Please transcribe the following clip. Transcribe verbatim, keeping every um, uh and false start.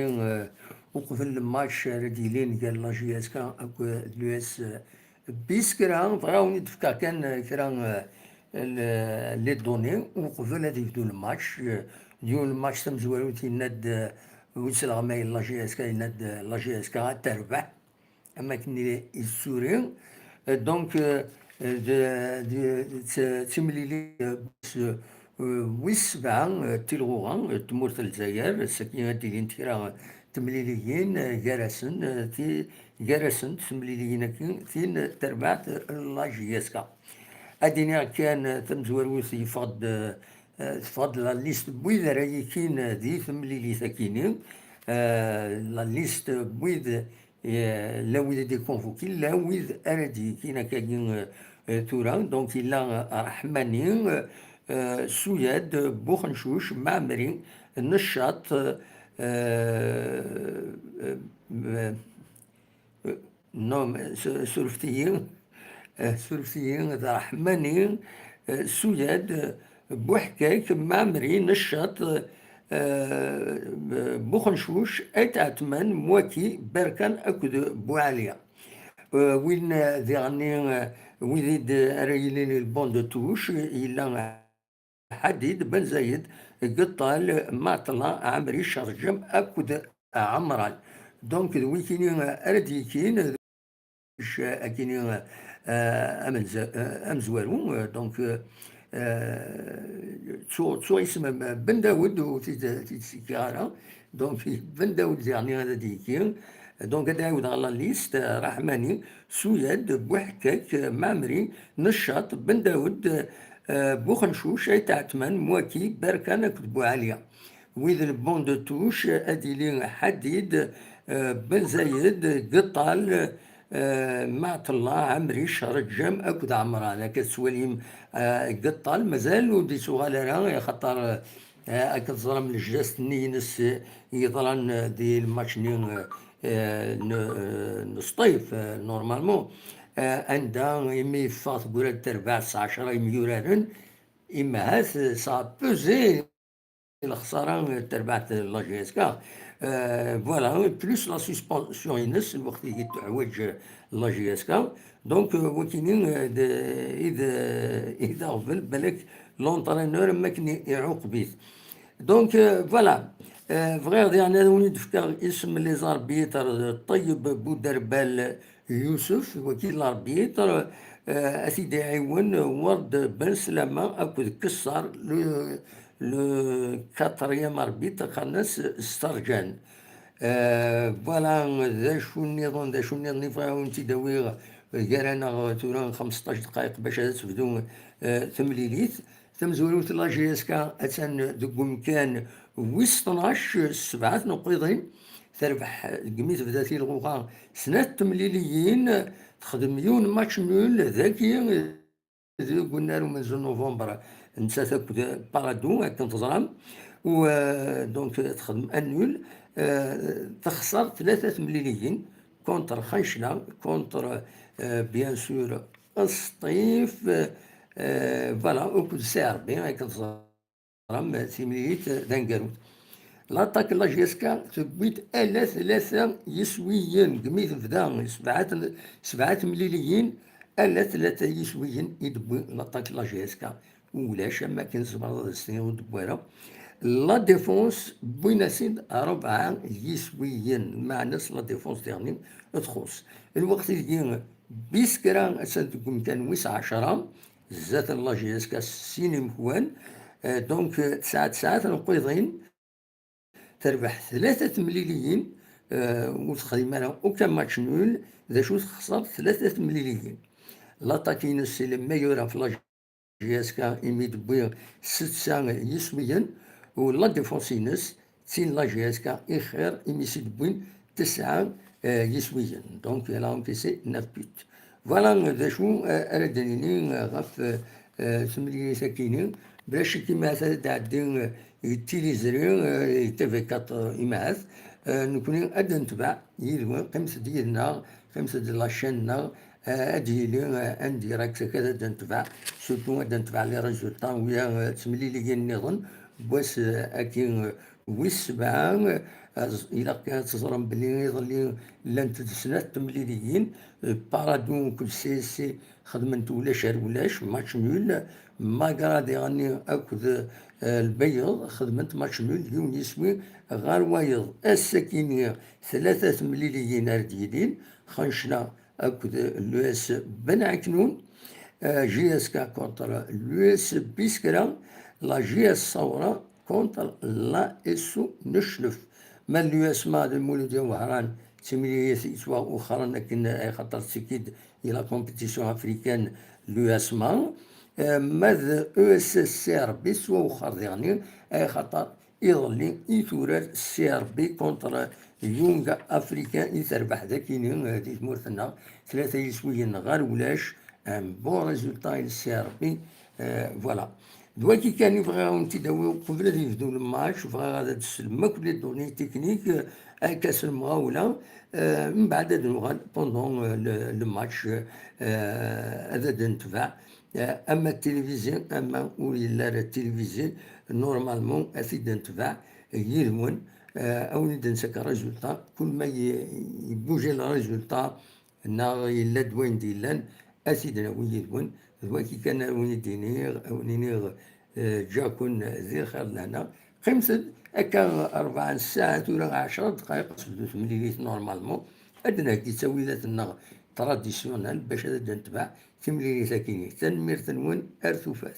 euh, uqbel le match ara d-yilin gar la J S K akked l'U S B S kra, bɣiɣ ad wen-id-fkeɣ kan, euh, kra, euh, le, les données uqbel ad yebdu le match. Euh, yiwen le match tamezwarut yenna-d, euh, wi tesleɣmay la J S K, yenna-d, euh, la J S K ad terbeḥ, am akken i tsuri. Euh, donc, euh, de, de, de, d timlilit, euh, wis sebɛa, euh, tilɣuɣa, euh, tmurt n Lezzayer, ass-agi ad d-ilint kra, euh, temliliyin, euh, gar-asen, euh, ti-, gar-asent temliliyin-agi, tin terbaɛt, euh, la J S K. Ad iniɣ kan, euh, tamezwarut yeffeɣ-d, euh, euh, teffeɣ-d la liste n wid ara yikin, euh, di temlilit-akini, euh, la liste n wid, euh, la wid i d-ikonvukin, la wid ara d-yikin akkagi, euh, euh, tura. Donc, yella, euh, Raḥmani, euh, euh, Suyad, Buxencuc, Maɛmri, Neccaṭ, euh, euh, euh, euh, non, mais su-, surfet-iyi, euh, surfet-iyi, d Raḥmani, euh, Suyad, euh, Buḥkak, Maɛmri, Neccaṭ, euh, Buxencuc, Ayt Ɛetman, Mwaki, Berkan akked Buɛaliya. Euh, win, euh, diɣen, euh, wid i d-, ara yilin le banc de touche, yella Ḥadid, Ben Zayed, Geṭṭal, Maɛṭla, Ɛemri, Cerǧem akked Ɛemran. Donc, d wikini ara d-yikin, d akini, euh, amenza-, euh, amezwaru, euh, donc, euh, euh, ttuɣ, ttuɣ isem Ben Dawed, ur t-id-, t-id-sikkiɣ ara. Donc, Ben Dawed diɣen ad d-yekki. Donc, ad ɛiwdeɣ la liste, euh, Raḥmani, Suyad, Buḥkak, Maɛmri, Neccaṭ, Ben Dawed, euh, Buxencuc, Ayt Ɛetman, Mwaki, Berkan akked Buɛaliya. Wid le banc de touche, ad yili Ḥadid, euh, Ben Zayed, Geṭṭal, euh, Maɛṭla, Ɛemri, Cerǧem akked Ɛemran. Akka tettwalim, euh, Geṭṭal, mazal ur d-ittuɣal ara, axaṭer, euh, Euh, akken teẓram le geste-nni-ines, euh, yeḍran, euh, di lmatch-nni, euh, euh, n, euh, n Sṭif, euh, normalement, euh, anda imi yeffeɣ teggra-d terbaɛt s ɛecra imyuraren, imahat, euh, ça a pesé lexsara, euh, terbaɛt la J S K. Euh, voilà, plus la suspension-ines, lweqt i teḥwaǧ, euh, la J S K. Donc, euh, wakini, euh, d, i d, i d aɣbel, balak l'entraîneur am akken i, iɛuqeb-it. Donc, euh, voilà. Euh, bɣiɣ diɣen ad wen-id-fkeɣ isem les arbitres, euh, Ṭeyyeb Buderbal Yusef, waki l'arbitre, euh, ad t-id-iɛiwen Ward Ben Slama akked Kessar, le, le quatrième arbitre, qqaren-as Starjan. Euh, voilà, d acu nniḍen, d acu nniḍen i bɣiɣ ad wen-tt-id-awiɣ, euh, gar-aneɣ, euh, tura xemseṭṭac dqayeq bac ad tebdu, euh, temlilit. Tamezwarut n la J S K attan deg umkan wis tnac, s sebɛa tneqqiḍin. Terbeḥ deg mi tebda tilɣuɣa snat temliliyin, texdem yiwen match nul dagi deg unnar umenzu n november, nettat akked Paradou, akken teẓram. U, euh, donc, texdem un nul, euh, texṣer tlata temliliyin, contre Xancla, contre, euh, bien sûr, Sṭif, euh, voilà, akked Serbie, akken teẓram, timlilit taneggarut. L'attaque n la J S K tewwi-d ala tlata yiswiyen, deg mi tebda sebɛa, sebɛa temliliyin, ala tlata yiswiyen i d-tewwi l'attaque n la J S K. Ulac am akken tzemreḍ ad as-tiniḍ ur d-tewwi ara. La défense wwin-as-id rebɛa yiswiyen, lmeɛna-s la défense diɣen txuṣṣ. Lweqt ideg bis kra attan deg umkan wis ɛecra, zdat n la J S K s sin imekwan, euh, donc, euh, tesɛa tesɛa tneqqiḍin, terbeḥ tlata temliliyin, euh, ur texdim ara aucun match nul, d acu texṣer tlata temliliyin. L'attaque-ines c'est le meilleur ɣef la J S K imi d-tewwi setta yiswiyen, u la défense-ines d tin la J S K i xir imi s i d-wwin tesɛa, euh, yiswiyen. Donc, elle a encaissé neuf buts. Voilà, euh, d acu, euh, ara d-nini, euh, ɣef, euh, euh, temlilit-akini. Bla ccek imahat ad d-tɛeddi, euh, i tiliẓri, euh, i T V quatre, euh, imahat. Euh, nekni ad d-netbeɛ yid-wen, qqimet-d yid-neɣ, qqimet-d la chaîne-nneɣ, euh, ad d-yili, euh, en direct, akka ad d-netbeɛ, surtout ad d-netbeɛ les résultats, wiya, euh, temliliyin nniḍen, n wass, euh, agi, euh, wis sebɛa, euh, ilaq kan ad teẓrem belli iḍelli llant-d snat temliliyin, Paradou akked C S C xedment ulac ar ulac, match nul. Magra diɣenni akked Lbeyyeḍ xedment match nul, yiwen yiswi ɣer wayeḍ. Ass-akini tlata temliliyin ar d-yilin, Xencla akked l'U S Ben Ɛeknun, J S K contre l'U S Biskra, la J S Sawra contre la S O Neclef. Ma d l'U S M A d Lmuludya Wehran, d timlilit yettwawexxren akken ay xaṭer ttekki-d i la compétition africaine l'U S M A. Ma d E S S C R B yettwawexxer diɣenni ay xaṭer iḍelli i turar C R B contre Young Africain i terbeḥ dakini di tmurt-nneɣ tlata yiswiyen ɣer ulac. Un bon résultat i C R B. Voilà. D wagi kan i bɣiɣ ad wen-t-id-awiɣ qbel ad yebdu lmatch, bɣiɣ ad d-teslem akk les données techniques, akka s lemɣawla, mbeɛd ad nuɣal pendant le match, ad d-netbeɛ. Ama tilivizi, ama ur yelli ara tilivizi, normalement ad t-id-netbeɛ yid-wen, ad wen-id-nettak résultat. Kul ma yebouge le résultat neɣ yella-d wayen d-yellan, ad t-id-nawi yid-wen. D wagi kan ad wen-id-iniɣ, ad wen-iniɣ ǧǧaken di lxir d lehna. Qqimet-d akka rebɛa n ssaɛa tura, ɛecra dqayeq ad tebdu temlilit normalement. Ad d-nheggi ttawilat-nneɣ traditionnel bac ad d-netbeɛ timlilit-agi. Tanemmirt-nwen, ar tufat.